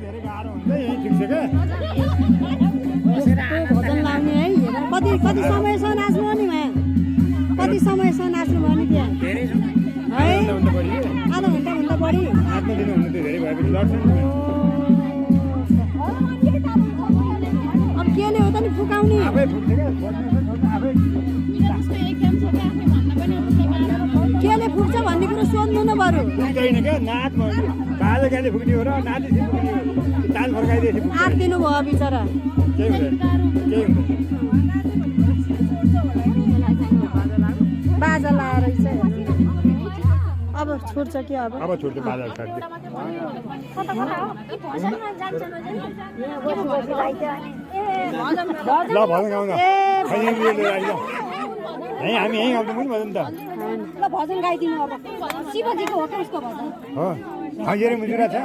धेरै गाह्रो हुन्छ यही ठिक छ क्या यस्तो भजन लाउने है कति कति समयसम्म नाच्नु हो नि माया कति समयसम्म नाच्नु भयो नि त्यहाँ है आधा घन्टाभन्दा बढी नाच्न दिनु हुनु त धेरै भएपछि लड्छ नि अब केले हो त नि फुकाउने आफै फुट्छ क्या आफै केले फुक्छ भन्ने कुरो सोध्नु न बरु फुक्दैन क्या नाच बाजा गाडी फुक्ने हो र नाचेपछि फुक्ने हो ताल फर्काइदिएपछि फुक्छ आत्तिनु भयो बिचरा केही हुँदैन केही हुँदैन बाजा लाएर चाहिँ अब छुट्छ के अब अब छुट्छ बाजा छाड्छ ल भजन गाउन यहीँ हामी यहीँ गाउँछौँ नि भजन त ल भजन गाइदिनु अब शिवजीको हो कि उसको भजन हो खँजेर मुजुरा छ